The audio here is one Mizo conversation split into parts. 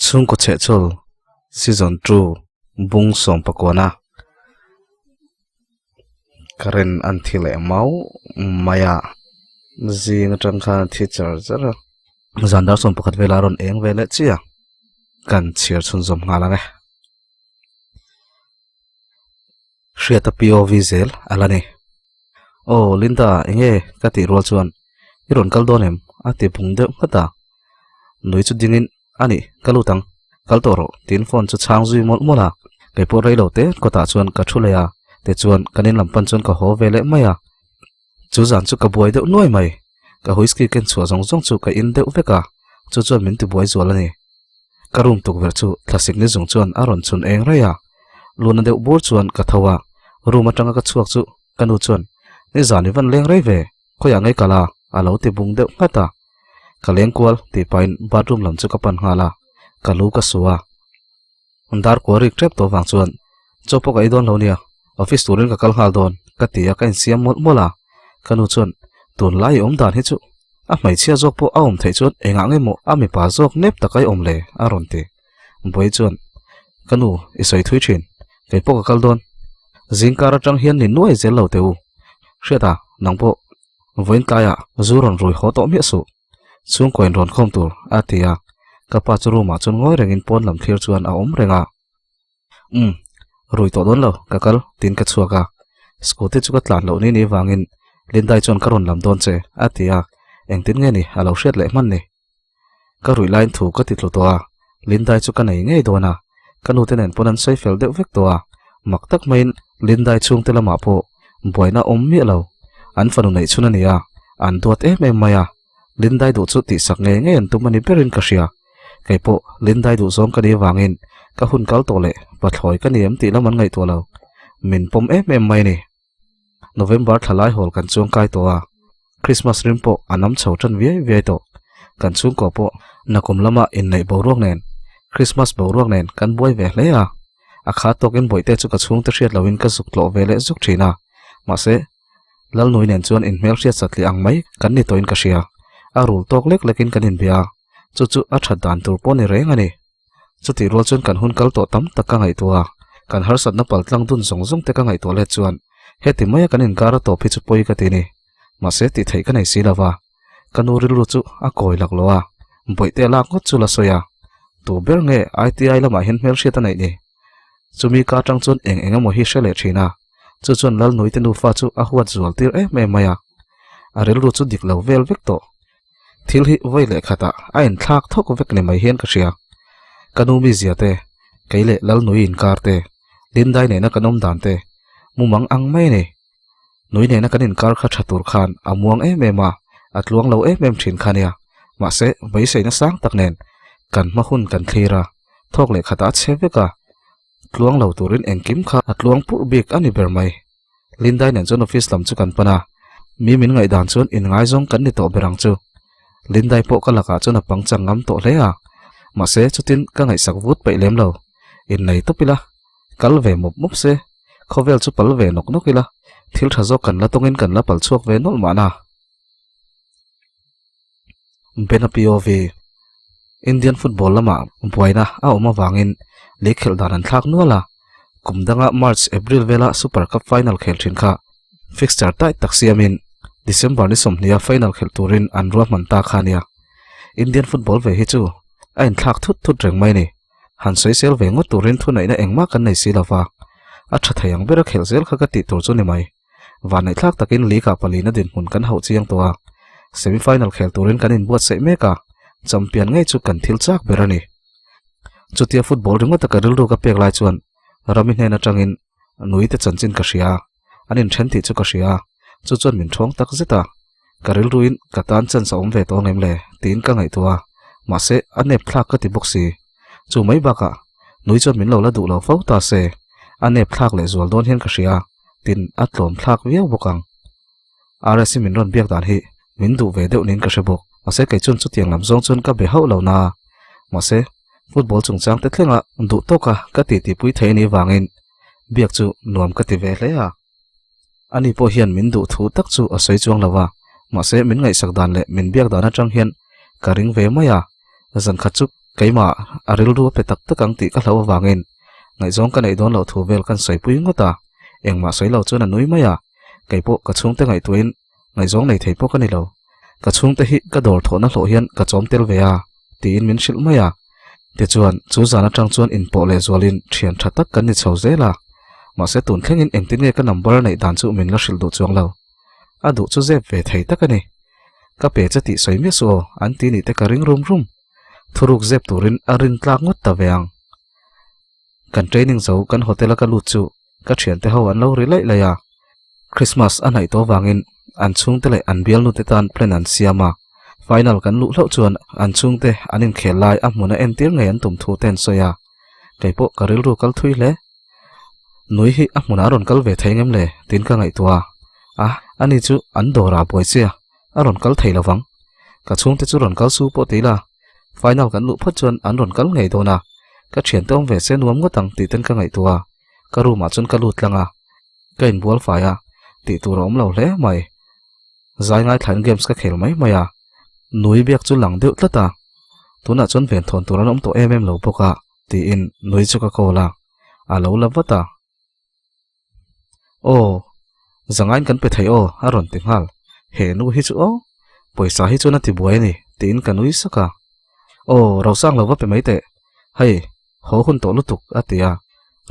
Chhungkaw chhehchhawl season 2 bung sawmpakuana current an thi leh mau mai a zing atang khan a thi char char a zan dar 11 velah a rawn eng ve leh chiah a kan chhiar chhunzawm nghal ang e. Hriata POV zel a la ni. Aw Linda enge ka tih rual chuan i rawn kal dawn em? a ti bung deuh nghat a. Nui chu dingin a nih ka lut ang, kal tawh rawh tiin phone chu chhang zui mawlh mawlh a. Kei pawh rei lo te kawtah chuan ka thu leh a, tichuan kan in lam pan chuan ka haw ve leh mai a. Chu zan chu ka buai deuh nuai mai, ka whisky ken chhuah zawng zawng chu ka in deuh vek a, chu chuan min ti buai zual a ni. Ka room tukverh chu thlasik ni zung chuan a rawn chhun eng rei a, luna deuh bur chuan ka tho a, room atanga ka chhuak chu ka nu chuan, Nizan i van leng rei ve, khawiah ngei kal a? a lo ti bung deuh nghat a. Ka leng kual tih pahin bathroom lam chu ka pan nghal a, ka lu ka su a. Dar kua rik tep tawh vang chuan, Chaw pawh ka ei dawn lo nia, office turin ka kal nghal dawn, ka ti a, ka insiam mawlh mawlh a. Ka nu chuan, Tunlai i awm dan hi chu a hmeichhia zawk pawh a awm theih chuan engah nge maw a mipa zawk nep taka i awm le? a rawn ti. Buai chuan, Ka nu, i sawi thui thin, kei pawh ka kal dawn. Zingkar atang hian ni nuai zel lo teh u. Hriata, nang pawh vawiin tlaiah zu rawn rui haw tawh miah suh. Chhungkaw in rawn khawm tur, a ti a. Ka pa chu room ah chuan ngawi rengin pawn lam thlir chuan a awm reng a. Umm, rui tawh dawn lo, ka kal, tiin ka chhuak a. Scooty chu ka tlan loh ni ni vangin Lindai chuan ka rawn lam dawn che, a ti a. Engtin nge ni, a lo hriat leh hman ni. Ka ruih laiin thu ka ti tlu tawh a, Lindai chu ka nei ngei dawn a. Ka nute nen pawn an sawi fel deuh vek tawh a. Mak tak maiin Lindai chhungte lamah pawh buaina awm miah lo. An fanu neih chhun a ni a, an duat em em mai a. Lindai duh chu tihsak ngei ngei an tum a ni berin ka hria. Kei pawh Lindai duh zawng ka nih avangin ka hun kal tawh leh pathlawi ka ni em tih lam an ngaihtuah lo. Min pawm em em mai a ni. November thla lai hawl kan chuang kai tawh a, Christmas rim pawh a nam chho tan viai viai tawh. Kan chhungkaw pawh nakum lama inneih boruak nen, Christmas boruak nen kan buai ve hle a. A kha tawkin bawihte chu ka chhungte hriat loin ka zuk tlawh ve leh zuk thin a. Mahse, Lalnui nen chuan inhmel hriat satliah ang mai kan ni tawhin ka hria. A rul tawk lek lekin kan inbia a, chu chu a that dan tur pawh ni reng a ni. Chutih rual chuan kan hun kal tawh tam tak ka ngaihtuah a, kan harsatna paltlang dun zawng zawng te ka ngaihtuah let chuan heti maia kan inkar a tawp hi chu pawi ka ti ni. Mahse tih theih ka nei si lova, ka nu rilru chu a kawi lak lo a, bawihte a lak ngawt chu la sawi a, tu ber nge ITI lamah hian hmelhriat a neih ni? Chumi ka atang chuan eng eng emaw hi hre leh thin a, chu chuan Lalnuite nufa chu a huat zual tir em em mai a, a rilru chu dik lo vel vek tawh. Thil hi vawi leh khatah a inthlak thawk vek ni mai hian ka hria. Ka nu mizia te, kei leh Lalnui inkar te, Lindai nena kan awm dan te, mumang ang mai a ni. Nui nena kan inkar kha tha tur khan a muang em em a, a tluang lo em em thin kha nia. Mahse, beiseina sang tak nen kan hma hun kan thlir a, thawk leh khatah a chhe vek a. Tluang lo turin engkim kha a tluang purh bik a ni ber mai. Lindai nen chuan office lam chu kan pan a, mi min ngaihdan chuan inngaizawng kan ni tawh ber ang chu. Lindai pawh ka lakah chuan a pangchang ngam tawh hle a, mahse chutin ka ngaihsak vut peih lem lo. Innei tawp ila, kal ve mawp mawp se, khawvel chu pal ve nawk nawk ila, thil tha zawk kan la tawngin kan la pal chhuak ve nawlh mahna. Bena POV, Indian football lamah buaina a awm avangin lei khelh dan an thlak nual a, kum danga March, April vela Super Cup final khel thin kha fixture tight tak siamin December ni 20 a final khelh turin an ruahman ta kha nia. Indian football ve hi chu a inthlak thut thut reng mai ni. Han sawisel ve ngawt turin thuneihna engmah kan nei si lova, a tha thei ang bera khelh zel kha ka tih tur chu ni mai. Vanneihthlak takin league ah palina dinhmun kan hauh chiang tawh a, semi final khel turin kan inbuatsaih mek a, champion ngei chu kan thil chak ber a ni. Chutia football ringawta ka rilru ka pek lai chuan Rami hnen atangin Nuite chanchin ka hria a, an inthen tih chu ka hria a, chu chuan min thawng tak zet a, ka rilruin ka tan chance a awm ve tawh angem le tiin ka ngaihtuah a, mahse a nep thlak ka ti bawk si. Chu mai bakah Nui chuan min lo la duh lo fo ta se, a nep thlak leh zual dawn hian ka hria a. Tin, a tlawm thlak viau bawk ang. RS-i min rawn biak dan hi min duh ve deuh niin ka hre bawk. Mahse kei chuan chutiang lam zawng chuan ka be hauh lo na. Mahse football chungchang te thlenga duh tawka ka titi pui thei anih vangin biak chu nuam ka ti ve hle a. Ani pawh hian min duh thu tak chu a sawi chuang lo a, mahse min ngaihsak dan leh min biak dan atang hian ka ring ve mai a. Zan khat chu keimah a rilru a pe tak tak ang tih ka hlau avangin ngaihzawng ka neih dawn loh thu vel kan sawipui ngawt a, engmah sawi lo chuan a nui mai a, kei pawh ka chhungte ngaihtuahin ngaihzawng nei thei pawh ka ni lo. Ka chhungte hi ka dawr thawhna hlawh hian ka chawm tel ve a, tiin min hrilh mai a. Tichuan, chu zan atang chuan inpawh leh zualin thian tha tak kan ni chho zel a. Mahse tun thlengin engtin nge ka number neih dan chu min la hrilh duh chuang lo. A duh chu zep ve thei tak a ni. Ka pe che tih sawi miah suh aw, an ti nih te ka ring rum rum. Thuruk zep turin a rin tlak ngawt ta ve ang. Kan training zo kan hotel a ka lut chu ka thiante ho an lo ri laih laih a. Christmas a hnaih tawh vangin an chhungte leh an bialnute tan plan an siam a, final kan luh hlauh chuan an chhungte an inkhel lai a hmun a entir ngei an tum thu te an sawi a, kei pawh ka rilru kal thui hle. Nui hi a hmunah a rawn kal ve thei ngem le tiin ka ngaihtuah a, ani chu an dawrah buai chia a rawn kal thei lovang. Ka chhungte chu rawn kal su pawh ti ila, final kan luh phawt chuan an rawn kal ngei dawn a, ka thiante awm ve se nuam ngawt ang tih ten ka ngaihtuah a, ka room ah chuan ka lut tlang a. Ka inbual fai a, tih tur a awm lo hle mai. Zai ngaithlain games ka khel mai mai a, nui biak chu lang deuh tlat a, tunah chuan venthawn tur an awm tawh em em lo bawk a, tiin nui chu ka call a, a lo la vat a. Aw, zangain kan pe thei aw, a rawn ti nghal. He nu hi chu aw, pawisa hi chuan a ti buai a ni, tiin ka nui sak a. Aw, Rosang lo va pe mai teh, hei, haw hun tawh lutuk, a ti a.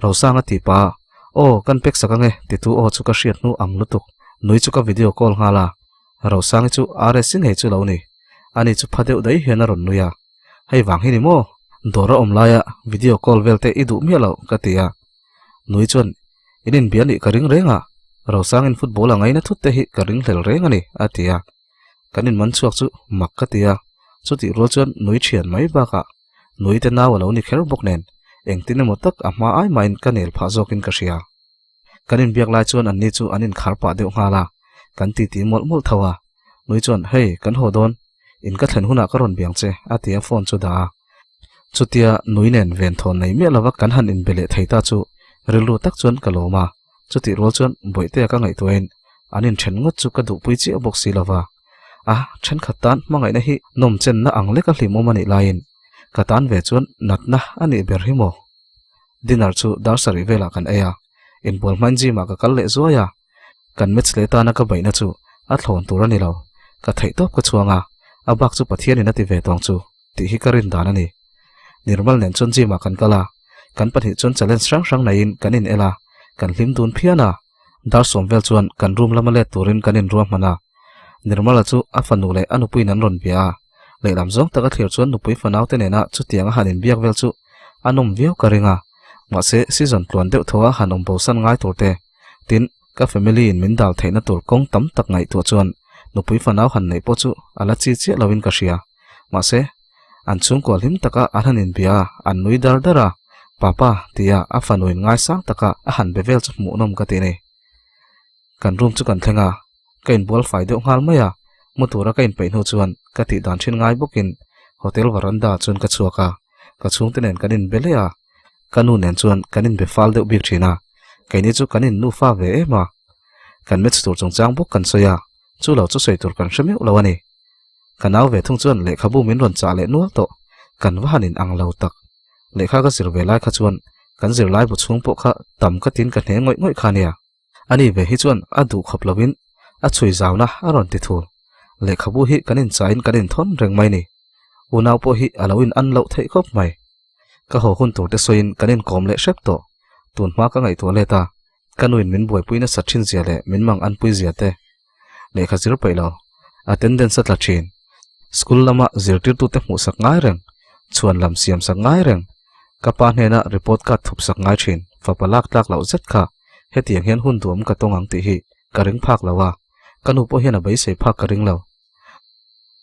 Rosanga ti pa, Aw, kan pek sak ange, titu aw chu ka hriat hnu ang lutuk. Nui chu ka video call nghal a. Rosangi chu RS ngei chu lo ni. Ani chu pha deuh daih hian a rawn nui a. Hei vang hi ni maw? Dawr a awm laia video call vel te i duh miah loh, ka ti a. Nui chuan, In inbia nih ka ring reng a, Rosangin football a ngaina thut te hi ka ring hlel reng a ni, a ti a. Kan inman chhuak chu mak ka ti a, chutih rual chuan nui thian mai bakah Nui te nau a lo ni kher bawk nen, engtin emaw tak a hma ai mahin ka nel phah zawkin ka hria. Kan inbiak lai chuan anni chu an inkhar pah deuh nghal a, kan titi mawlh mawlh tho a. Nui chuan, Hei, kan haw dawn, in ka thlen hunah ka rawn biang che, a ti a phone chu dah a. Chutia nui nen venthawn nei miah lova kan han inbe leh thei ta chu rilru tak chuan ka lawm a, chutih rual chuan Bawihtea ka ngaihtuahin an inthen ngawt chu ka duhpui chiah bawk si lova. A, thenkhat tan hmangaihna hi nawm chenna ang leka hlimawm a nih laiin ka tan ve chuan natna a nih ber hi maw? Dinner chu dar sarih velah kan ei a, inbual hmain gym ah ka kal leh zuai a, kan match leh tana ka beihna chu a thlawn tur a ni lo, ka theihtawp ka chhuang a, a bak chu Pathianin a ti ve tawng chu tih hi ka rin dan a ni. Nirmal nen chuan gym ah kan kal a, kan pahnih chuan challenge hrang hrang neiin kan in el a, kan hlim dun phian a, dar sawm vel chuan kan room lama let turin kan inruahman a, Nirmala chu a fanu leh a nupuiin an rawn bia a, lehlam zawng taka thlir chuan nupui fanaute nena chutianga han inbiak vel chu a nawm viau ka ring a, mahse season tluan deuh thaw a han awm bosan ngai tur te, tin ka family in min dal theihna tur kawng tam tak ngaihtuah chuan nupui fanau han neih pawh chu a la chi chiah loin ka hria, mahse an chhungkua hlim taka an han inbia a, an nui dar dar a, Papa tia a fanuin ngaisang taka a han be vel chu hmuhnawm ka ti ni. Kan room chu kan thleng a, ka inbual fai deuh nghal mai a, mu tura ka inpeih hnu chuan ka tih dan thin ngai bawkin hotel veranda ah chuan ka chhuak a, ka chhungte nen kan inbe leh a, ka nu nen chuan kan inbe fal deuh bik thin a, keini chu kan in nufa ve em a, kan match tur chungchang bawk kan sawi a, chu lo chu sawi tur kan hre meuh lo a ni. Ka nau ve thung chuan lehkhabu min rawn chah leh nual tawh, kan va han in ang lo tak. Lehkha ka zir ve lai kha chuan kan zirlai bu chhung pawh kha tam ka tin ka hne ngawih ngawih kha nia. Ani ve hi chuan a duh khawp lovin a chhui zauna a rawn ti thul. Lehkhabu hi kan inchaiin kan inthawn reng mai ni. Unau pawh hi a lo in an loh theih khawp mai. Ka haw hun tur te sawiin kan inkawm leh hrep tawh. Tun hma ka ngaihtuah let a, ka nuin min buaipui nasa thin zia leh min mang anpui zia te. Lehkha zir peih lo, attendance a tla thin. School lama zirtirtute hmuhsak ngai reng, chhuan lam siamsak ngai reng, ka pa hnena report card thupsak ngai thin fapa lak tlak loh zet kha hetiang hian hun duam ka tawng ang tih hi ka ring phak lo a, ka nu pawh hian a beisei phak ka ring lo.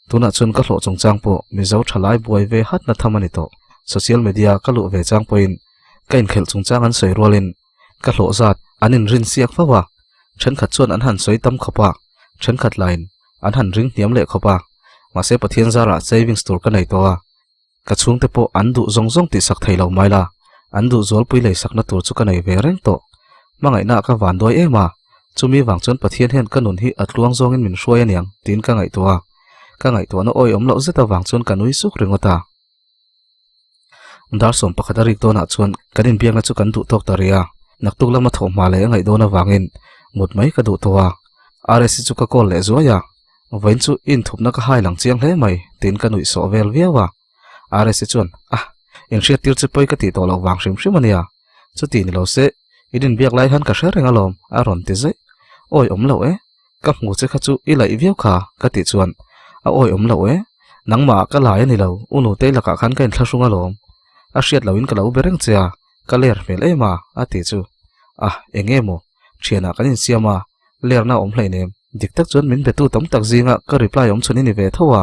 Tunah chuan ka hlawh chungchang pawh Mizo thalai buai ve hatna tham a ni tawh. Social media ka luh ve chang pawhin ka inkhelh chungchang an sawi rualin ka hlawh zat an inrin siak fo a, thenkhat chuan an han sawi tam khawp a, thenkhat lain an han ring hniam leh khawp a. Mahse Pathian zarah savings tur ka nei tawh a, ka chhungte pawh an duh zawng zawng tihsak thei lo mai la, an duh zualpui leisakna tur chu ka nei ve reng tawh. Hmangaihna ah ka van duai em a, chumi vang chuan Pathian hian ka nun hi a tluang zawngin min hruai aniang tiin ka ngaihtuah a, ka ngaihtuahna awihawm loh zet avang chuan ka nui suk ringawt a. Dar 11 a rik dawnah chuan kan inbiakna chu kan duh tawk ta rih a, naktuk lama thawh hma leh a ngaih dawn avangin mut mai ka duh tawh a. Rsi chu ka call leh zuai a, vawiin chu i inthupna ka hai lang chiang hle mai tiin ka nuih sawh vel viau a. Rsi chuan, Ah, inhriattir chu pawi ka tih tawh loh vang hrim hrim a nia, chuti ni lo se in inbiak lai khan ka hre reng alawm a rawn ti zaih. Awi awm loh e, Ka hmu che kha chu i laih viau kha ka tih chuan a awi awm loh e, nangmah ah ka lai a ni lo, u nutei lakah khan ka inthlahrung alawm. A hriat lohin ka lo be reng che a, ka ler hmel em a a ti chu. Ah, eng nge maw? Thianah kan insiam a, lerna a awm hleinem. Dik tak chuan min betu tam tak zinga ka reply awm chhun i ni ve tho a,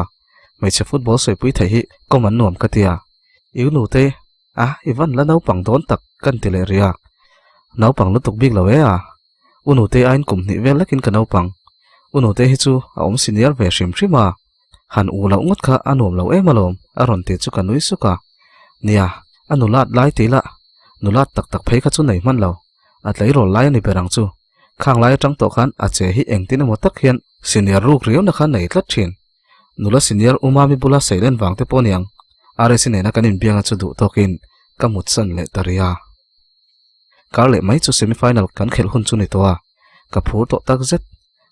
hmeichhe football sawipui theih hi kawm an nuam ka ti a. I u nutei, ah, i van la naupang dawn tak kan ti leh rih a. Naupang lutuk bik lo e a. U Nute aiin kum hnih vel lekin ka naupang. U Nute hi chu a awm senior ve hrim hrim a, han u loh ngawt kha a nuam lo em alawm a rawn ti chu ka nui suk a. Nia, a nulat lai ti lah, nulat tak tak phei kha chu nei hman lo, a tleirawl lai a ni ber ang chu. Khang lai atang tawh khan a che hi engtin emaw tak hian senior ruk riauna kha nei tlat thin. Nula senior U Mami bula seilen vang te pawh niang, Rsi nena kan inbianga chu duh tawkin ka mutsan leh ta rih a. Kar leh mai chu semi final kan khelh hun chu ni tawh a, ka phur tawh tak zet.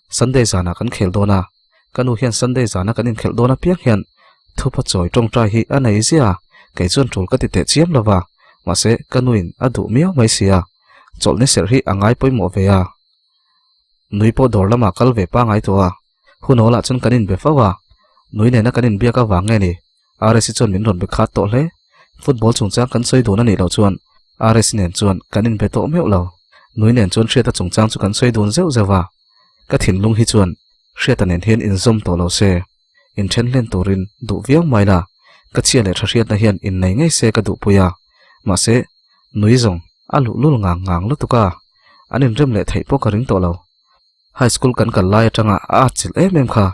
Sunday zanah kan khel dawn a, ka nu hian Sunday zana kan inkhelh dawn apiang hian thupa chawi tawngtai hi a nei zia a, kei chuan tul ka ti teh chiam lo va, mahse ka nuin a duh miau mai si a, chawlhni serh hi a ngai pawimawh ve a. Nui pawh dawr lamah kal ve pangai tawh a, hun awlah chuan kan inbe fo a, nui nena kan inbiak avang nge ni Rsi chuan min rawn be khat tawh hle. Football chungchang kan sawi dun a nih loh chuan Rsi nen chuan kan inbe tawh meuh lo. Nui nen chuan Hriata chungchang chu kan sawi dun zeuh zeuh a. Ka thinlung hi chuan Hriata nen hian inzawm tawh lo se, inthen hlen turin duh viau mai la, ka chhia leh tha hriatna hian innei ngei se ka duhpui a. Mahse, nui zawng a luhlul ngang ngang lutuk a, an inrem leh theih pawh ka ring tawh lo. High school kan kal lai atanga a atchilh em em kha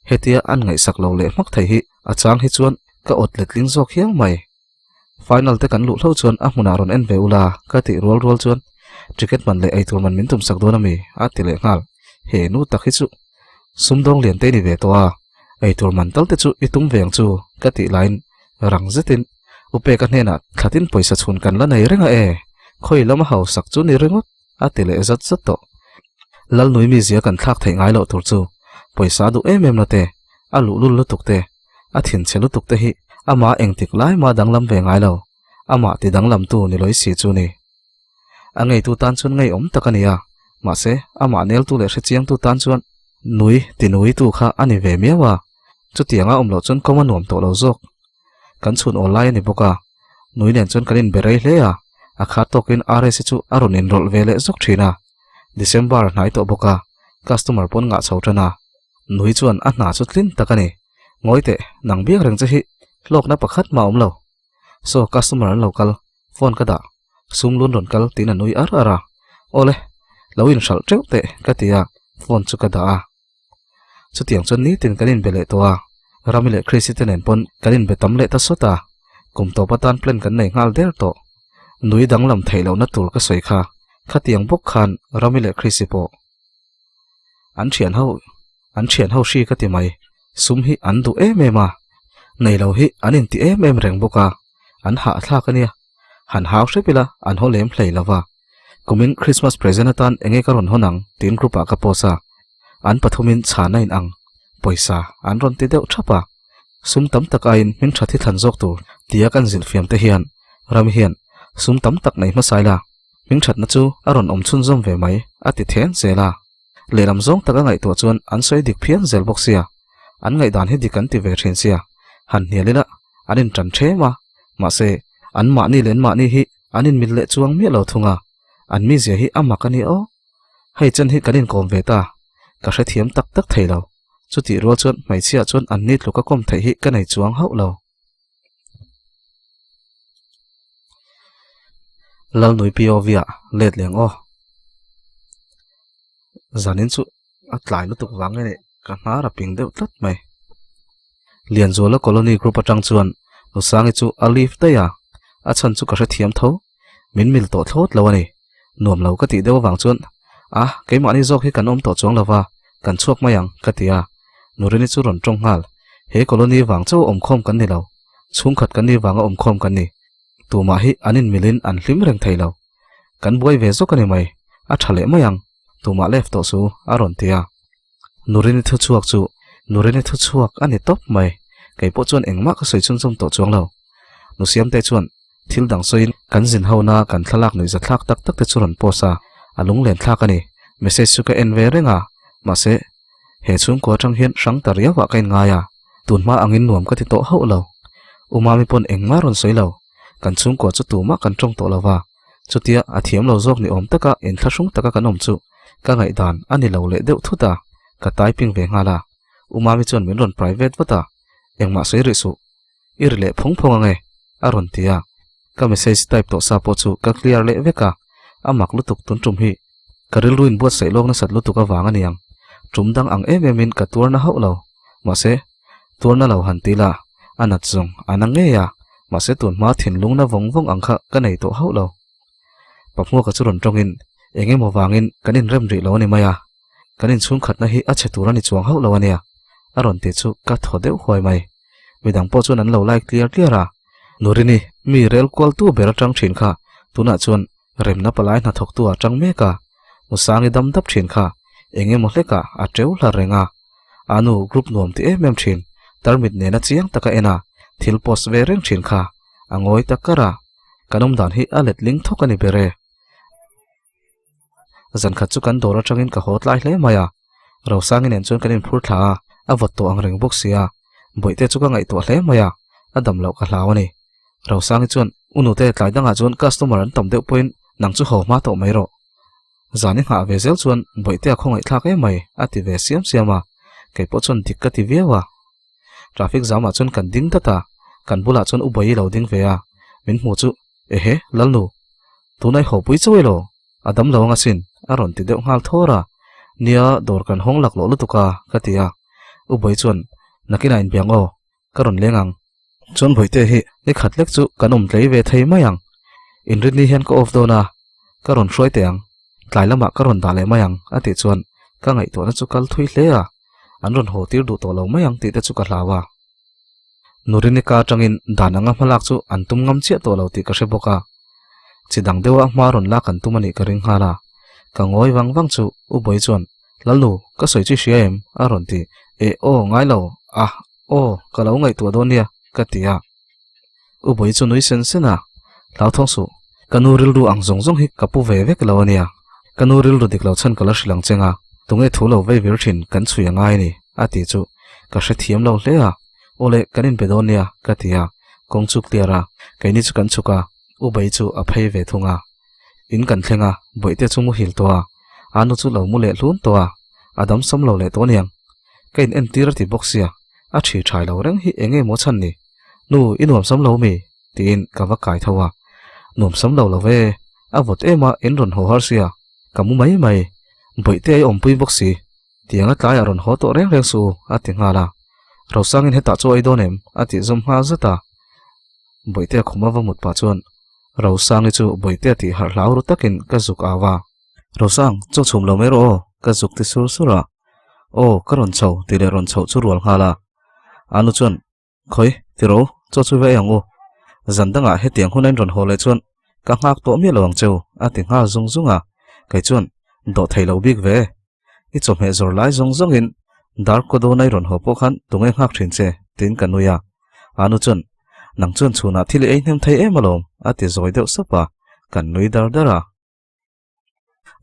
hetia an ngaihsak lo leh hmak thei hi a chang hi chuan ka awt letling zawk hial mai. Final te kan luh hlo chuan a hmunah rawn en ve ula ka tih rual rual chuan ticket man leh eitur man min tumsak dawn ami a ti leh nghal. He nu tak hi chu sumdawng lian te ni ve tawh a, eitur man tal te chu i tum ve ang chu ka tih laiin rang zetin U Peka hnenah thlatin pawisa chhun kan la nei reng a e, khawi lama hausak chu ni ringawt. A ti leh zat zat tawh. Lalnui mizia kan thlak theih ngai loh tur chu pawisa duh em em na te, a luhlul lutuk te, a thinchhe lutuk te hi amah engtik lai mah danglam ve ngai lo, amah ti danglamtu ni lawih si chu ni. A ngeitu tan chuan ngeiawm tak a ni a, mahse amah neltu leh hrechiangtu tan chuan nui ti nuitu kha a ni ve miau a, chutianga awm loh chuan kawng a nuam tawh lo zawk. Kan chhun awl lai a ni bawk a, nui nen chuan kan inbe rei hle a, a khat tawkin Rsa chu a rawn inrawlh ve leh zawk thin a. December a hnai tawh bawk a, customer pawn ngah chho tan a. Nui chuan a hna chu tlin tak a ni. Ngawi teh, nang biak reng che hi hlawkna pakhat mah a awm lo. Saw customer an lo kal, phone ka dah, sum lun rawn kal tiin a nui ar ar a. Awle, lo inhralh teuh teh ka ti a, phone chu ka dah a. Chutiang chuan nitin kan inbe leh tawh a, Rami leh Chrissy te nen pawn kan inbe tam leh ta sawt a, kum tawp atan plan kan nei nghal der tawh. Nui danglam theih lohna tur ka sawi kha, khatiang bawk khan Rami leh Chrissy pawh an thian ho an thian ho hri ka ti mai, sum hi an duh em em a, nei lo hi an inti em em reng bawk a, an hahthlak a nia, han hau hrep ila an haw lem hlei lo va. Kumin Christmas present atan enge ka rawn hawn ang tiin group ah ka post a, an pathumin chhan a in ang, pawisa an rawn ti deuh thap a, sum tam tak aiin hming tha thi thlan zawk tur tia kan zilh fiam te hian ram hian sum tam tak nei hmasa ila hming thatna chu a rawn awm chhunzawm ve mai a ti then zel a, lehlam zawng taka ngaihtuah chuan an sawi dik phian zel bawk sia, an ngaihdan hi dik an ti ve thin sia, han hnial ila an intan them a, mahse an mahni leh an mahni hi An inmil leh chuang miah lo thung a, an mizia hi a mak a ni aw. Hei chen hi kan inkawm ve ta, ka hrethiam tak tak thei lo. Chutih rual chuan hmeichhia chuan an ni tluka kawm theih hi ka nei chuang hauh lo. Lalnui POV ah let leng aw. Zanin chu a tlai lutuk vang nge nih ka hnar a ping deuh tlat mai. Lianzuala colony group atang chuan Nusangi chu a leave daih a, a chhan chu ka hrethiam tho. Min mil tawh thlawt lo a ni. Nuam lo ka tih deuh avang chuan, A, keimahni zawk hi kan awm tawh chuang lo va, kan chhuak mai ang, ka ti a. Nurini chu rawn tawng nghal. He colony vang chauh awmkhawm kan ni lo. Chhungkhat kan ni vanga awmkhawm kan ni. Tumah hi an inmilin an hlim reng thei lo. Kan buai ve zawk a ni mai. A tha leh mai ang. Tumah left tawh su, a rawn ti a. Nurini thu chhuak chu Nurini thu chhuak a ni tawp mai. Kei pawh chuan engmah ka sawi chhunzawm tawh chuang lo. Nusiamte chuan thil dang sawiin kan zin hona kan thlalak nuih zathlak tak tak te chu rawn post a, a lunglen thlak a ni. Message chu ka en ve reng a, mahse he chhungkua atang hian hrang ta riau ah ka inngai a, tunhma angin nuam ka ti tawh hauh lo. U Mami pawn engmah rawn sawi lo, kan chhungkua chu tumah kan tawng tawh lo va, chutia a thiam lo zawk ni awm taka inthlahrung taka kan awm chu ka ngaihdan a ni lo leh deuh thut a, ka typing ve nghal a. U Mami chuan min rawn private vat a, engmah sawi rih suh. I ri leh phawng phawng ange, a rawn ti a. Ka message type tawh sa pawh chu ka clear leh vek a, a mak lutuk tun tum hi. Ka rilru in buatsaih lawk nasat lutuk avang a niang. Tum dang ang em em in ka tuar na hauh lo. Mahse, tuar na lo han ti la, a nat zawng a na ngei a, mahse tun hma thinlung na vawng vawng ang kha ka nei tawh hauh lo. Pahmuaka chu rawn tawngin eng emaw vangin kan inrem rih lo a ni mai a. Kan inchhungkhatna hi a chhe tur a ni chuang hauh lo a nia, a rawn ti chu ka thaw deuh huai mai. Midang pawh chuan an lo like tliar tliar a, Nurini, mi rel kualtu ber atang thin kha tunah chuan remna palai hnathawktu ah tang mek a, Musangi dam dap thin kha eng emaw hlekah a teu hlar reng a. A nu group nuam ti em em thin, tarmit nena chiang taka en a, thil post ve reng thin kha a ngawi ta kar a, kan awmdan hi a letling thawk a ni ber e. Zan khat chu kan dawr atangin ka haw tlai hle mai a, Rosangi nen chuan kan inphur thla a, a vawt tawh ang reng bawk si a, Bawihte chu ka ngaihtuah hle mai a, a dam loh ka hlau a ni. Rosangi chuan, U nute, tlai dangah chuan customer an tam deuh pawhin nang chu haw hma tawh mai rawh. Zan i nghah ve zel chuan Bawihte a khawngaihthlak em mai, a ti ve siam siam a, kei pawh chuan dik ka ti viau a. Traffic zamah chuan kan ding dat a, kan bulah chuan U Bawi lo ding ve a, min hmu chu, Ehe, Lalnu, tunai haw pui chauh elaw? A dam lo ang asin, a rawn ti deuh nghal thawr a. Nia, dawr kan hawng laklawh lutuk a, ka ti a. U Bawi chuan, Nakinah inbiang aw, ka rawn leng ang. Chuan Bawihte hi ni khat lek chu kan awm tlei ve thei mai ang. Inrinni hian ka off dawn a, ka rawn hruai teh ang. Tlai lamah ka rawn dah leh mai ang, a tih chuan ka ngaihtuahna chu kal thui hle a. An rawn haw tir duh tawh lo mai ang tih te chu ka hlau a. Nurinika atangin dan anga hmalak chu an tum ngam chiah tawh lo tih ka hre bawk a. Chi dang deuha hma rawn lak an tum a nih ka ring nghal a. Ka ngawi vang vang chu U Bawi chuan, Lalnu, ka sawi chu i hria em? a rawn ti. Eh, aw, ngai lo. Ah, aw, ka lo ngaihtuah dawn nia, ka ti a. U Bawi chu nui sen sen a, Hlauthawng suh, ka nu rilru ang zawng zawng hi ka pu ve vek lo a nia. Ka nu rilru dik lo chhan ka la hrilh ang cheng a, tunge thu lo vei vir thin kan chhui a ngai a ni, a ti chu ka hrethiam lo hle a. Aw le, kan inbe dawn nia, ka ti a, kawng chu clear a, keini chu kan chhuk a, U Bawi chu a phei ve thung a. In kan thleng a, Bawihte chu muhil tawh a, a nu chu lo mu leh hlun tawh a, a dam sam lo leh tawh aniang. Ka in entir a ti bawk sia, a thi thai lo reng hi eng nge maw chhan ni? Nu, i nuam sam lo mi? tiin ka va kai tho a. Nuam sam lo lo ve, a vawt em a, in rawn haw har sia, ka mu mai mai. Bawihte a i awmpui bawk si, tianga tlaiah rawn haw tawh reng reng suh u, a ti nghal a. Rosangin hetah chu a ei dawn em? a tih zawm nghal zat a. Bawihtea khuma va mut pah chuan Rosangi chu Bawihtea tih harh hlau ru takin ka zuk au a. Rosang, chaw chhum lo mai rawh aw, ka zuk ti sur sur a. Aw, ka rawn chho tih leh rawn chhoh chu rual nghal a. Anu chuan, Khawi, ti ro, chaw chu va ei ang u. Zan dangah hetiang hun a in rawn haw leh chuan ka nghak tawh miah lo ang cheu, a ti nghal zung zung a. Kei chuan, Dawh thei lo bik ve. I chawhmeh zawr lai zawng zawngin dar kaw dawn a i rawn haw pawh khan tunge nghak thin che? tiin ka nui a. Anu chuan, Nang chuan chhunah thil i ei hnem thei em alawm, a ti zawi deuh sap a, kan nui dar dar a.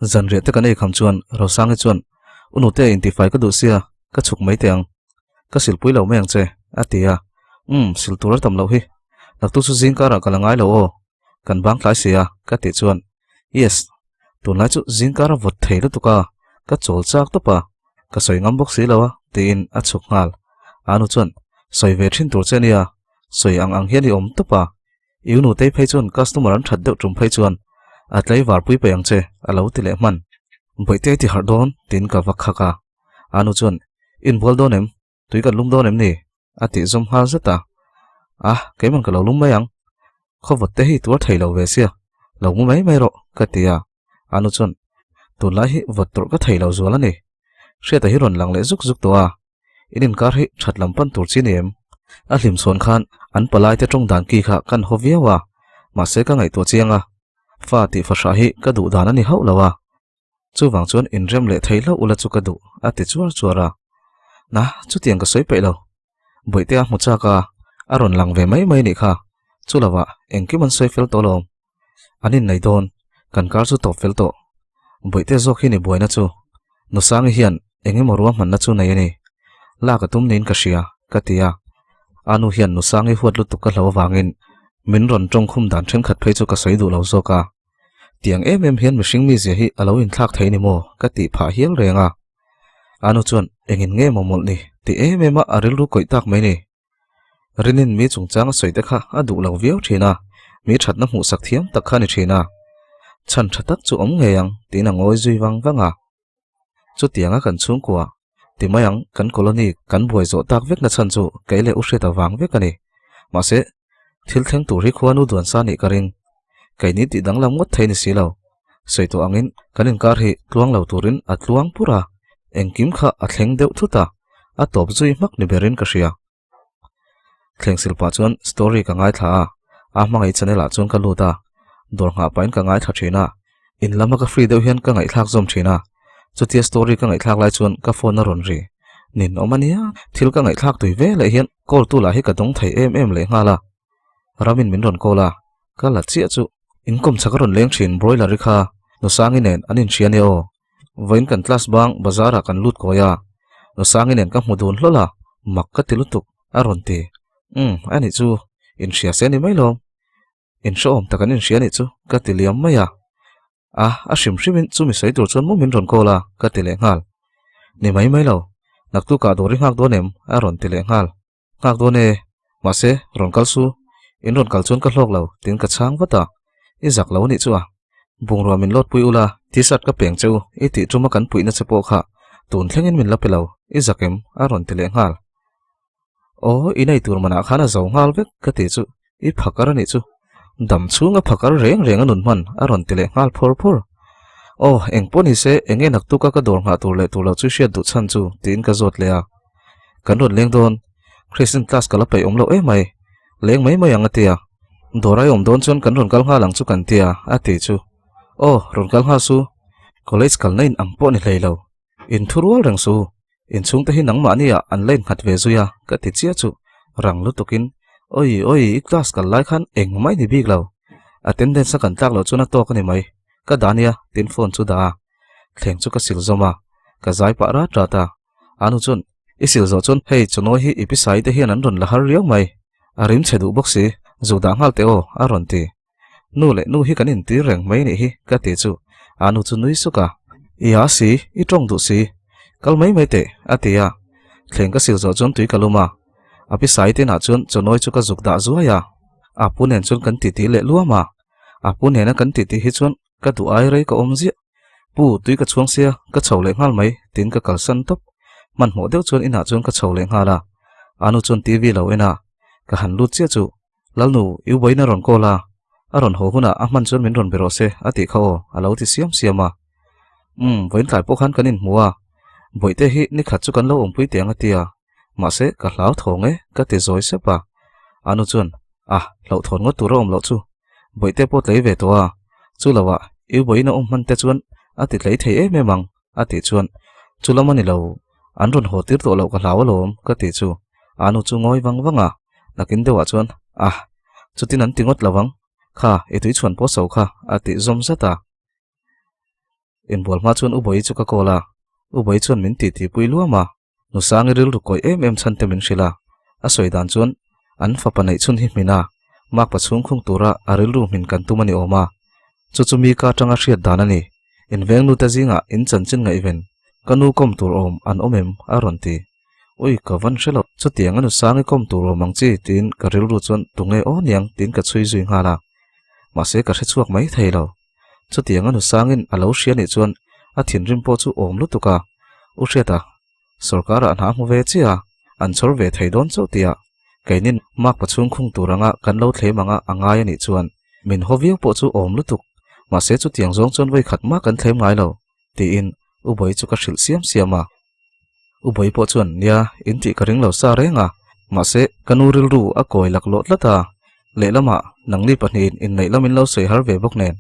Zanriah te kan ei kham chuan Rosangi chuan, U nute intifai ka duh sia, ka chhuk mai teh ang. Ka silpui lo mai ang che, a ti a. Umm, sil tur a tam loh hi. Naktu chu zing karah ka la ngai lo aw. Kan bang tlai si a, ka tih chuan, Yes, tunlai chu zing kar a vawt thei lutuk a, ka chawl chak tawp a, ka sawi ngam bawk si lo a, tiin a chhuk nghal. Anu chuan, Sawi ve thin tur che nia, sawi ang ang hian i awm tawp a, I u nutei phei chuan customer an that deuh tum phei chuan a tlaivar pui paih ang che, a lo ti leh hman. Bawihte ti harh dawn, tiin ka va khak a. Anu chuan, Inbual dawn em? Tui kan lum dawn em ni? A tih zawm nghal zet a. A, keiman ka lo lum mai ang. Khawvawt te hi tuar thei lo ve sia, lo mu mai mai rawh, ka ti a. A nu chuan, Tunlai hi vawt tawrh ka thei lo zual a ni. Hriata hi rawn lang leh zuk zuk tawh a. In inkar hi that lam pan tur chi ni em? A hlim chhuan khan an palai te tawng dan ki kha kan haw viau a, mahse ka ngaihtuah chiang a. Fa tih fahrah hi ka duh dan a ni hauh lo a. Chuvang chuan inrem leh thei hlauh ula chu ka duh, a ti chuar chuar a. Na, chutiang ka sawi peih lo. Bawihte a hmu chak a, a rawn lang ve mai mai nih kha. Chu lovah engkim an sawi fel tawh lo. An innei dawn, kan kar chu tawp fel tawh. Bawihte zawk hi ni buaina chu. Nusangi hian eng emaw ruahmanna chu nei a ni. Lak a tum niin ka hria, ka ti a. A nu hian Nusangi huat lutuk ka hlo avangin min rawn tawngkhum dan thenkhat phei chu ka sawi duh lo zawk a. Tiang em em hian mihring mizia hi a lo inthlak thei ni maw ka tih phah hial reng a. A nu chuan engin nge maw mawlh ni ti em em a a rilru kawih tak mai ni. Rinin mi chungchang a sawi te kha a duh lo viau thin a, mi thatna hmuhsak thiam tak kha a ni thin a. Chhan tha tak chu awm ngei ang tiin a ngawi zui vang vang a. Chutianga kan chhungkua ti mai ang kan colony kan buai zawh tak vekna chhan chu kei leh u hriat avang vek a ni. Mahse, thil thleng tur hi khuanu duan sa nih ka ring. Keini tih danglam ngawt thei ni si lo. Sawi tawh angin kan inkar hi tluang lo turin a tluang pur a, engkim kha a thleng deuh thut a, a tawp zui hmak ni berin ka hria. Thleng sil pah chuan story ka ngaithla a, a hmangaih channel ah chuan ka lut a, dawr nghah pahin ka ngaithla thin a, in lama ka free deuh hian ka ngaihthlak zawm thin a, chutia story ka ngaihthlak lai chuan ka phone a rawn ri nin awm a nia, thil ka ngaihthlak tui ve leh hian call tu lah hi ka dawng thei em em leh nghal a, Ramin min rawn call a, ka la chiah chu inkawm chak a rawn leng thin broiler-i kha Nusangi nen an inhria nia aw. Vawiin kan class bang bazar ah kan lut kawi a, Nusangi nen ka hmu dun hlawl a, mak ka ti lutuk, a rawn ti. Umm, a nih chu, inhria se ni mai lawm. Inhrehawm tak an inhria nih chu, ka ti liam mai a. A, a hrim hrimin chumi sawi tur chuan maw min rawn call a, ka ti leh nghal. Ni mai mai lo, naktukah dawr i nghak dawn em? a rawn ti leh nghal. Nghak dawn e, mahse, rawn kal su, in rawn kal chuan ka hlawk lo, tiin ka chhang vat a. I zak lo anih chu a. Bungrua min lawt pui ula, t-shirt ka peng che u, i tih tuma kan puihna che pawh kha tun thlengin min la pe lo, i zak em? a rawn ti leh nghal. Aw, i nei tur manah khan a zo nghal vek, ka ti chu, i phakar anih chu. Dam chhunga phakar reng reng a nun hman, a rawn ti leh nghal phawr phawr. Aw, eng pawh ni se, eng nge naktuka ka dawr nghah tur leh tur lo chu hriat duh chhan chu, tiin ka zawt leh a. Kan rawn leng dawn. Christine class ka la peih awm loh em mai. Leng mai mai ang a ti a. Dawr ai awm dawn chuan kan rawn kal nghal ang chu kan ti a, a ti chu. Aw, rawn kal nghal su. College kalna in ang pawh ni hlei lo. In thu rual reng su. In chhungte hi nangmahni ah an la innghat ve zui a, ka ti chiah chu. Rang lutukin, Oi, oi, i class kal lai khan engmah i ni bik lo. Attendance a kan tlak loh chuan a tawk a ni mai. Ka dah nia, tiin phone chu dah a. Thleng chu ka sil zawm a. Ka zai pah rat rat a. A nu chuan, I sil zawh chuan hei chawnawi hi i pisai te hian an rawn la har riau mai. A rim chhe duh bawk si, zu dah nghal teh aw, a rawn ti. Nu leh nu hi kan intir reng mai nih hi, ka ti chu. A nu chu nui suk a, I a si, i tawng duh si. Kal mai mai teh, a ti a. Thleng ka sil zawh chuan tui ka lum a. A pisai te inah chuan chawnawi chu ka zuk dah zuai a. A pu nen chuan kan titi leh luam a. A pu nena kan titi hi chuan Ka duh ai rei ka awm ziah. Pu, tui ka chhuang sia, ka chho leh nghal mai, tiin ka kalsan tawp. Hmanhmawh deuh chuan inah chuan ka chho leh nghal a. Anu chuan TV lo en a. Ka han lut chiah chu, Lalnu, i ubain a rawn call a. A rawn haw hunah a hman chuan min rawn be rawh se, a tih kha aw, a lo ti siam siam a. Umm, vawiin tlai pawh khan kan inhmu a. Bawihte hi nikhat chu kan lo awmpui teh ang a ti a. Mahse, ka hlau thawng e, ka ti zawi sep a. Anu chuan, A, hlauhthawn ngawt tur a awm loh chu. Bawihte pawh tlei ve tawh a. Chu loah, i ubawiin a awm hman te chuan a ti tlei thei em em ang, a tih chuan, Chu lam a ni lo, an rawn haw tir tawh loh ka hlau alawm, ka tih chu. Anu chu ngawi vang vang a. Nakin deuhah chuan, A, chutin an ti ngawt lo ang. Kha, i tuichhuan pawh so kha, a tih zawm zat a. Inbual hma chuan Ubawi chu ka call a, Ubawi chuan min titipui luam a. Nusangi rilru kawih em em chhan te min hrilh a, a sawi dan chuan an fapa neih chhun hi hmin a, makpa chhung khung tura a rilru hmin kan tum a ni awm a. Chu chu mi ka atanga hriat dan a ni. Inveng nute zingah in chanchin ngaihven, ka nu kawm tur awm an awm em? a rawn ti. Ui, ka van hre lo, chutiang a Nusangi kawm tur awm ang chi tiin ka rilru chuan tunge aw niang tiin ka chhui zui nghal a. Mahse ka hre chhuak mai thei lo. Chutiang a nusangin a lo hria nih chuan a thinrim pawh chu awm lutuk a, U Hriata, sawrkarah hna hmu ve chiah a, An chhawr ve thei dawn chauh tih ah keinin makpa chhung khung tur anga kan lo thlem anga a ngai a nih chuan min haw viau pawh chu awm lutuk. Mahse chutiang zawng chuan vawi khat mah kan thlem ngai lo tiin U Bawi chu ka hrilh siam siam a. U Bawi pawh chuan nia in tih ka ring lo sa reng a, mahse ka nu rilru a kawi laklawh tlat a, lehlamah nangni pahnihin inneih lamin lo sawi har ve bawk nen.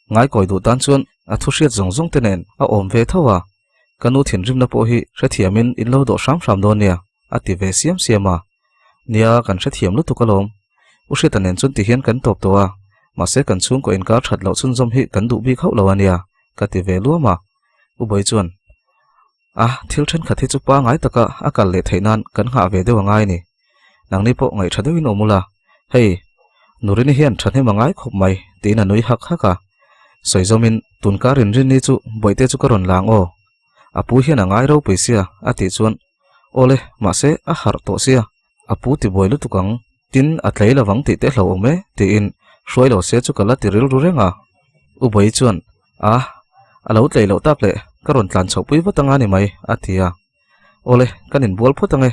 Ngaikawi duh tan chuan a thu hriat zawng zawng te nen a awm ve tho a, ka nu thinrimna pawh hi hrethiamin in lo dawh hram hram dawn nia, a ti ve siam siam a. Nia, kan hrethiam lutuk alawm. U Hriata nen chuan tihian kan tawp tawh a, mahse kan chhungkaw inkar that loh chhunzawm hi kan duh bik hauh lo a nia, ka ti ve luam a. U Bawi chuan, A, thil thenkhat hi chu pangai taka a kal leh theih nan kan nghah ve deuh a ngai a ni. Nangni pawh ngaih tha deuhin awm ula, hei, Nurini hian thahnem a ngai khawp mai, tiin a nui hak hak a. Sawi zawmin, Tunkar inrinni chu Bawihte chu ka rawn lang aw. A pu hian a ngai ropui sia, a tih chuan, Awle, mahse, a harh tawh sia, a pu ti buai lutuk ang, tin a tlei lovang tih te hlauhawm e, tiin hruai lo se chu ka la ti rilru reng a. U Bawi chuan, A, a lo tlei loh tak leh ka rawn tlan chhoh pui vat anga ni mai, a ti a. Awle, kan inbual phawt ange,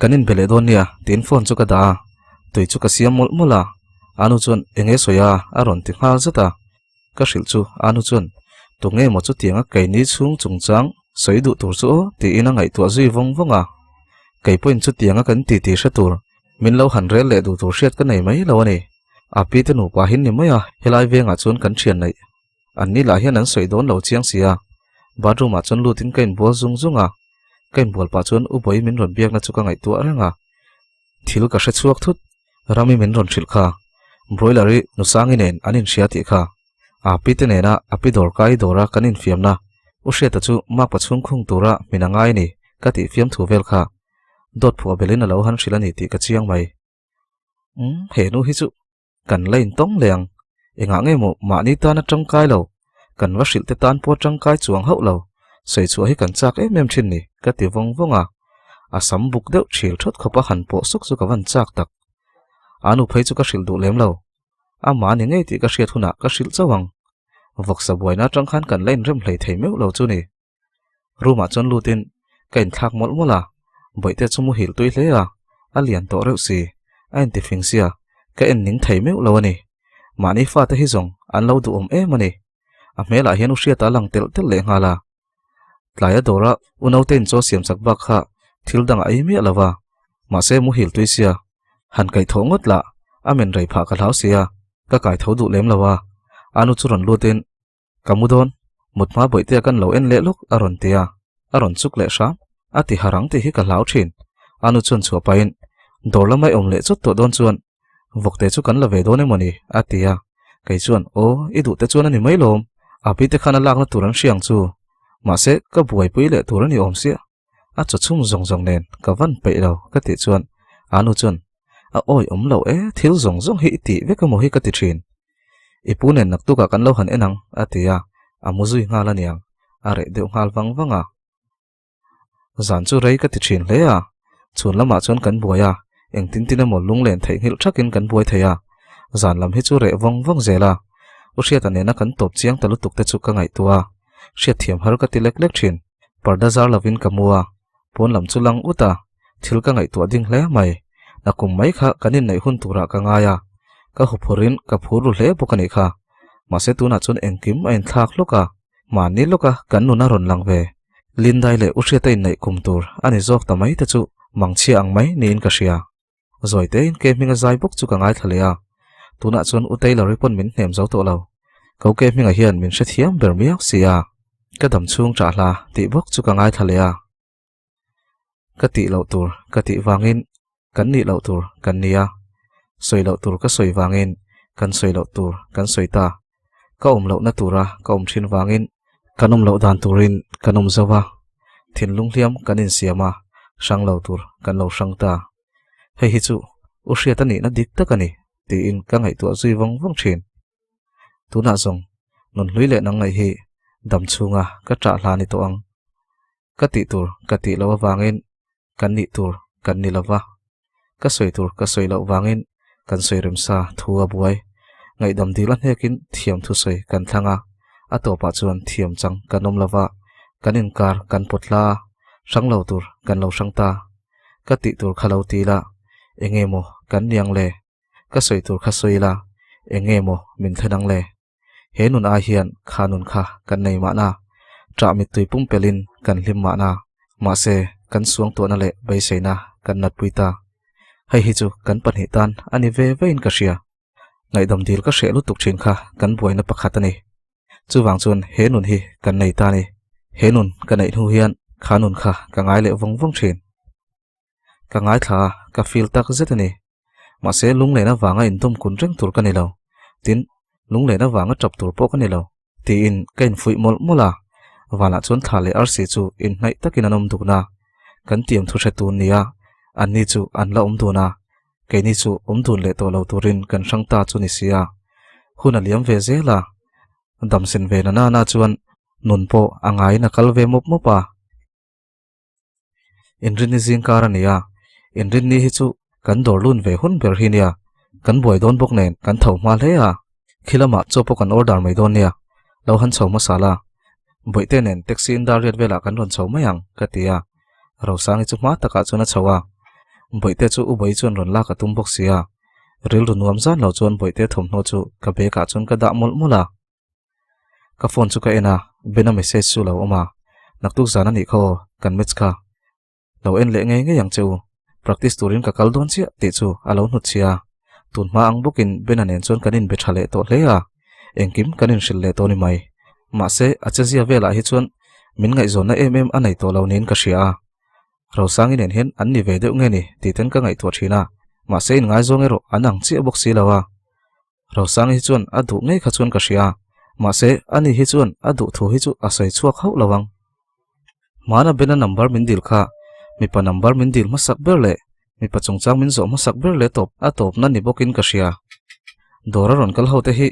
kan inbe leh dawn nia, tiin phone chu ka dah a. Tui chu ka siam mawlh mawlh a, Anu chuan eng nge sawi a, a rawn ti nghal zat a. Ka hrilh chu Anu chuan, Tunge maw chutianga keini chhung chungchang sawi duh tur chu aw, tiin a ngaihtuah zui vawng vawng a. Kei pawhin chutianga kan titi hre tur, min lo han rel leh duh tur hriat ka nei mai lo a ni. A pi te nupa hin ni mai a, helai vengah chuan kan thian neih. An ni lah hian an sawi dawn lo chiang si a. Bathroom ah chuan lutin ka inbual zung zung a. Ka inbual pah chuan U Bawi min rawn biakna chu ka ngaihtuah reng a. Thil ka hre chhuak thut, Rami min rawn hrilh kha. Broiler i Nusangi nen an inhria tih kha. A pi te nena a pi dawr kai dawra kan infiamna U Hriata chu makpa chhung khung tura min a ngai a ni ka tih fiamthu vel kha. Dawt phuah belin a lo han hrilh a ni tih ka chiang mai. Umm, he nu hi chu kan la intawng leh ang. Engah nge maw mahni tan a tangkai lo, kan va hrilh te tan pawh tangkai chuang hauh lo, sawi chhuah hi kan chak em em thin ni, ka ti vawng vawng a. A sam buk deuh thil thawt khawpa han pawh suk chu ka van chak tak. A nu phei chu ka hrilh duh lem lo. Amah ni ngei tih ka hriat hunah ka hrilh chauh ang. Vawksa buaina atang khan kan la inrem hlei thei meuh lo chu ni. Room ah chuan lutin ka inthlak mawlh mawlh a, bawihte chu muhil tui hle a, a lian tawh reuh si, a inti fing sia, ka en ning thei meuh lo a ni. Mahni fate hi zawng an lo duhawm em a ni. A hmelah hian u Hriata a lang telh telh leh nghal a. Tlaia dawra u naute in chaw siam chak bak kha thil dang a ei miah lo va, mahse muhil tui sia, han kaih thawh ngawt lah a men rei phah ka hlau sia, ka kai tho duh lem lo a. Anu chu rawn lutin Ka mu dawn, mut hma bawihtea kan lo en leh lawk a rawn ti a, a rawn chuk leh hram, a ti har ang tih hi ka hlau thin. A nu chuan chhuah pahin, Dawr lamai awm leh chawt tawh dawn chuan vawkte chu kan la ve dawn emaw ni? a ti a. Kei chuan, Aw, i duh te chuan a ni mai lawm, a pi te khan a lakna tur an hria ang chu. Mahse, ka buaipui leh tur a ni awm sia. A chaw chhung zawng zawng nen ka van peih lo ka tih chuan a nu chuan a awi awm lo e thil zawng zawng hi i tih vek emaw hi ka ti thin. I pu nen naktukah kan lo han en ang a ti a, a mu zui nghal aniang a reh deuh nghal vang vang a. Zan chu rei ka ti thin hle a, chhun lamah chuan kan buai a, engtin tin emaw lunglen theihnghilh thakin kan buai thei a, zan lam hi chu reh vawng vawng zel a, U Hriata nena kan tawp chiang ta lutuk te chu ka ngaihtuah a, hriatthiam har ka ti lek lek thin. Parda zar lovin ka mu a, pawn lam chu lang ut a, thil ka ngaihtuah ding hle mai. Nakum mai kha kan inneih hun turah ka ngai a, ka huphurin ka phur ru hle bawk a nih kha. Mahse tunah chuan engkim a inthlak hlawk a, mahni lawka kan nun a rawn lang ve. Lindai leh U Hriata inneih kum tur a ni zawk ta mai te chu mangchhia ang mai niin ka hria. Zawi tein ke hminga zai bawk chu ka ngaithla leh a, tunah chuan U Taylor-i pawn min hnem zo tawh lo. Ko ke hminga hian min hrethiam ber miau si a, ka dam chhung ṭah hla tih bawk chu ka ngaithla leh a. Ka tih loh tur ka tih vangin kan nih loh tur kan ni a, sawi loh tur ka sawi vangin kan sawi loh tur kan sawi ta. Ka awm lohna tura ka awm ṭhin vangin kan awm loh dan turin kan awm zo va, thinlung hliam kan insiam a, hrang lo tur kan lo hrang ta. Hei hi chu u hriat a nihna dik tak a ni tiin ka ngaihtuah zui vawng vawng thin. Tunah zawng nunhlui leh nang ngaih hi dam chhunga ka ṭah hla ni tawh ang. Ka tih tur ka tih loh avangin kan nih tur kan ni lova, ka sawi tur ka sawi loh vangin kan sawi remsa thu a buai. Ngaihdam dil a hnekin thiam thusawi kan thlang a, a tawpah chuan thiam chang kan awm lova, kan inkar kan pawt hla a, hrang lo tur kan lo hrang ta. Ka tih tur kha lo ti la, enge maw kan niang le? Ka sawi tur kha sawi la, enge maw min thlen ang le? He nun ai hian kha nun kha kan nei mahna, ṭah mittui pumpelhin kan hlim mahna, mahse kan suangtuahna leh beiseina kan natpui ta. Hei hi chu kan pahnih tan a ni ve vein ka hria. Ngaihdam dil ka hreh lutuk thin kha kan buaina pakhat a ni. Chuvang chuan he nun hi kan nei ta a ni. He nun ka neih hnu hian kha nun kha ka ngai leh vawng vawng thin. Ka ngaithla a, ka feel tak zet a ni. Mahse lunglen avanga indawm kun reng tur ka ni lo. Tin, lunglen avanga tap tur pawh ka ni lo. Tiin ka infuih mawlh mawlh a. Vanah chuan thla leh arsi chu inhnaih takin an awm dun a. Kan tiam thu hre tun nia, anni chu an la awm dun a. Keini chu awm dun leh tawh lo turin kan hrang ta chu ni sia. Hun a liam ve zel a. Damsen ve na nana chuan nun pawh a ngaiin a kal ve mawp mawp a. Inrinni zingkar a ni a, Inrinni hi chu kan dawr lun ve hun ber hi nia, kan buai dawn bawk nen kan tho hma hle a, khi lamah chaw pawh kan order mai dawn nia, lo han chho hmasa la, Bawihte nen taxi in dar riat velah kan rawn chho mai ang ka ti a, Rosangi chu hma takah chuan a chho a, Bawihte chu U Bawi chuan rawn lak a tum bawk si a, rilru nuam zan lo chuan Bawihte thawmhnaw chu ka bag ah chuan ka dah mawlh mawlh a. Ka phone chu ka en a, Bena message chu lo awm a, Naktuk zan a nih kha aw, kan match kha. Lo en leh ngei ngei ang che u, practice turin ka kal dawn chiah tih chu a lo hnut chhia a. Tun hma ang bawkin Bena nen chuan kan inbe tha leh tawh hle a, engkim kan inhrilh leh tawh ni mai. Mahse, a chezia velah hi chuan min ngaihzawnna em em a nei tawh lo niin ka hria a. Rosangi nen hian an ni ve deuh nge ni tih ten ka ngaihtuah thin a, mahse inngaizawng erawh an ang chiah bawk si lo a. Rosangi hi chuan a duh ngei kha chuan ka hria a, mahse ani hi chuan a duh thu hi chu a sawi chhuak hauh lo ang. Hmana Bena number min dil kha mipa number min dil hmasak ber leh mipa chungchang min zawh hmasak ber leh tawp a tawpna ni bawkin ka hria. Dawr a rawn kal ho te hi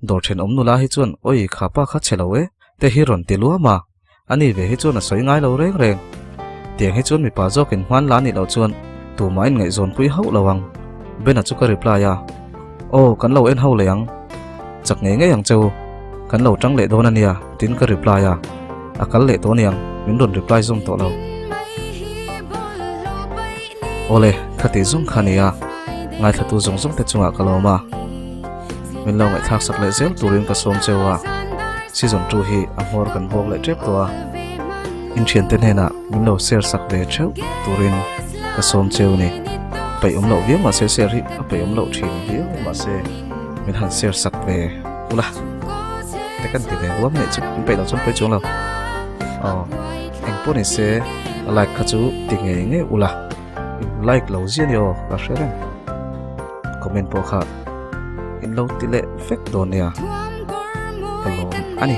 dawr thenawm nula hi chuan awi kha pa kha chhe lo e te hi rawn ti luam a, ani ve hi chuan a sawi ngai lo reng reng. Tiang hi chuan mipa zawkin hman la nih loh chuan tumah in ngaihzawn pui hauh lo ang. Bena chu ka reply a, Aw kan lo en ho leh ang, chak ngei ngei ang che u, kan lo tang leh dawn a nia tiin ka reply a, a kal leh tawh aniang min rawn reply zawm tawh lo. Awle, khati zawng kha nia, ngaithlatu zawng zawng te chungah ka lawm a, min lo ngaihthlak sak leh zel turin ka sawm cheu a, season 2 hi a hmawr kan bawk leh tep tawh a, inthiante hnenah min lo share sak ve theuh turin ka sawm cheu ni. Peih awm loh viau mahse share hi a peih awm loh thin viau mahse min han share sak ve ula te kan ti ve huam neih chu in peih loh chuan pawi chuang lo. Aw engpawh ni se like kha chu ti ngei ngei ula in like lo zia ni aw ka hre reng comment pawh kha in lo ti leh vek dawn nia ka lawm a ni.